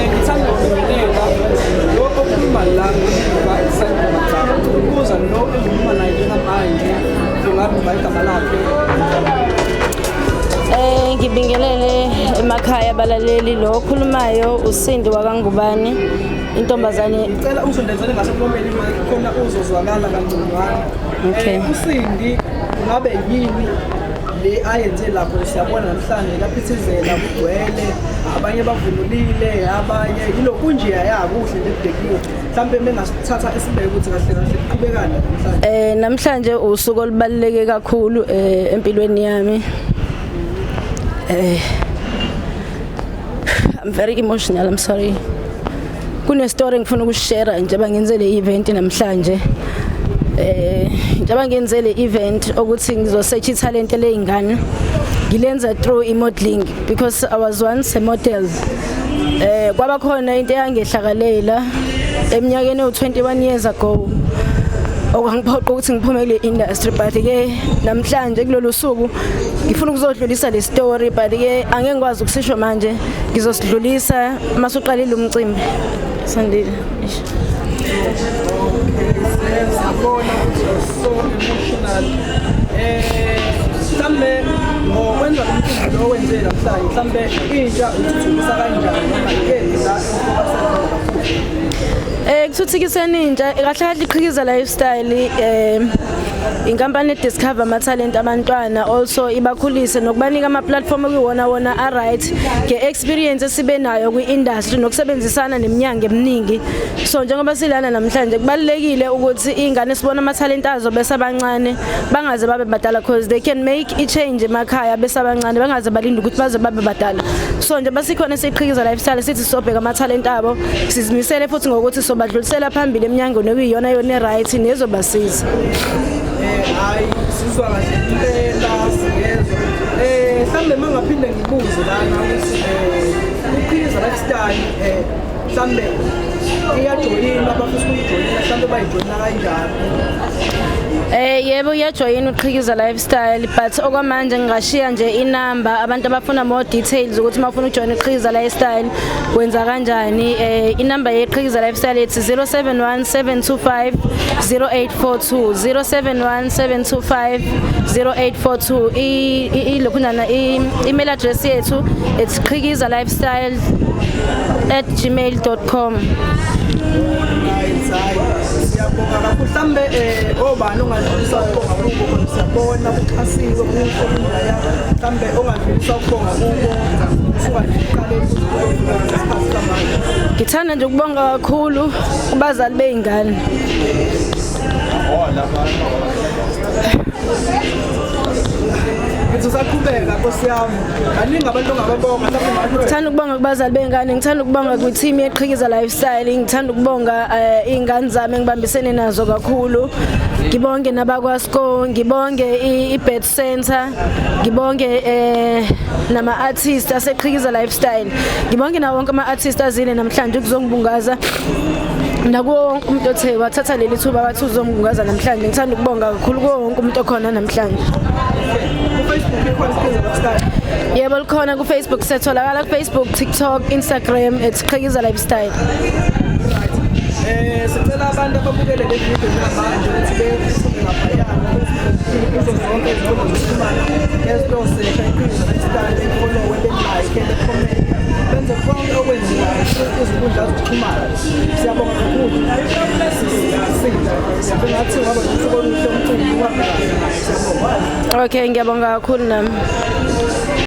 Ngithanda ukubingelela lo okhuluma la ngicela ukubuza lo engikhuluma naye njengamanje, ungabe uba igama lakhe? Ngibingelele emakhaya abalaleli. Lo okhulumayo uSindi wakaNgubane, intombazane. Ngicela usondezele ngasemlomeni khona uzozwakala kangconywana. Okay. USindi ngabe yini le ayenze lapho? Siyabona namhlanje laphithizela, kugcwele, abanye bavunulile, abanye yilokhu nje yakuhle nje kudekiwe. Mhlawumbe mengasithatha esibeke ukuthi kahle kahle kuqhubekani namhlanje? Namhlanje usuku olubaluleke kakhulu empilweni yami. I'm very emotional, I'm sorry. Kune story ngifuna ukushare njengoba ngenze le event namhlanje. Njengoba ngenze le event ukuthi ngizosearch italent leyingane. Ngilenza through i-modeling because I was once a model. Kwaba khona into eyangehlakalela eminyakeni ewu21 years ago okwangiphoqa ukuthi ngiphume kule industry, but ke namhlanje kulolu suku ngifuna ukuzodlulisa le story, but ke angeke ngikwazi ukusisho manje, ngizosidlulisa masuqalile umcimbi. Sandile. Eish. Siyabona ukuthi you're so emotional. Mhlambe ngokwenza lo mcimbi lo wenze namhlanje, mhlambe intsha uthuthukisa kanjani noma ikephi la efocus kakhulu? Kuthuthukiseni intsha, kahle kahle iQhikiza Lifestyle inkampani ediscover ama talent abantwana, also ibakhulise nokubanika ama platform okuyiwona wona a right nge experience esibe nayo kwi industry nokusebenzisana neminyango eminingi. So njengoba silana namhlanje, kubalulekile ukuthi ingane sibona ama talent azo besabancane, bangaze babe badala, because they can make i change emakhaya besabancane, bangaze balinde ukuthi baze babe badala. So nje basikhona siQhikiza Lifestyle, sithi sobheka ama talent abo, sizimisele futhi ngokuthi sobadlulisela phambili eminyangweni okuyiyona yona right nezobasiza. Hayi, sizwa kahle impela, siyezwa. Mhlambe mangaphinde ngibuze lana ukuthi uQhikiza Lifestyle mhlambe iyajoyina, abafisa ukuyijoyina mhlambe bayijoyina kanjani? Yebo, iyajoyina uQhikiza Lifestyle, but okwamanje ngingashiya nje inamba abantu abafuna more details ukuthi mawufuna ujoin uQhikiza Lifestyle wenza kanjani. Inamba yeQhikiza Lifestyle ethi 071 725 0842, 071 725 0842. Ilokhunana email address yethu, it's qhikizalifestyle@gmail.com. Right, hayi, siyabonga kakhulu. Mhlambe obani ongadlulisa ukubonga kubo? Khona siyabona kuxhasiwe kuhle kundaya, mhlambe ongadlulisa ukubonga kubo kusuka nje ekuqaleni kuze kuyofika ngesikhathi samanje? Ngithanda nje ukubonga kakhulu kubazali bey'ngane. Ngithi usaqhubeka, nkosi yami, kaningi abantu ongababonga mhlawumbe ngathi. Ngithanda ukubonga kubazali bey'ngane, ngithanda ukubonga kwi-team yeQhikiza Lifestyle, ngithanda ukubonga iy'ngane zami engibambisene nazo kakhulu, ngibonge nabakwaSco, ngibonge i-Bet Center, ngibonge nama-artist aseQhikiza Lifestyle, ngibonge nawo wonke ama-artist azile namhlanje ukuzongibungaza, nakuwo wonke umuntu othe wathatha leli thuba wathi uzongibungaza namhlanje. Ngithanda ukubonga kakhulu kuwo wonke umuntu okhona namhlanje. Ku-Facebook ikhona iQhikiza Lifestyle? Yebo, likhona ku-Facebook, siyatholakala ku-Facebook, TikTok, Instagram, it's Qhikiza Lifestyle. Sicela abantu ababukele le video njengamanje ukuthi besuke ngaphayana kuzo zonke izinkundla zokuxhumana bezilosesha iQhikiza Lifestyle, befollowe, belike, becommente, benze konke okwenziwayo izinkundla zokuxhumana. Siyabonga kakhulu. Sengathi waba nosuku oluhle, umcimbi uhambe kahle. Siyabonga. Okay, ngiyabonga kakhulu nami.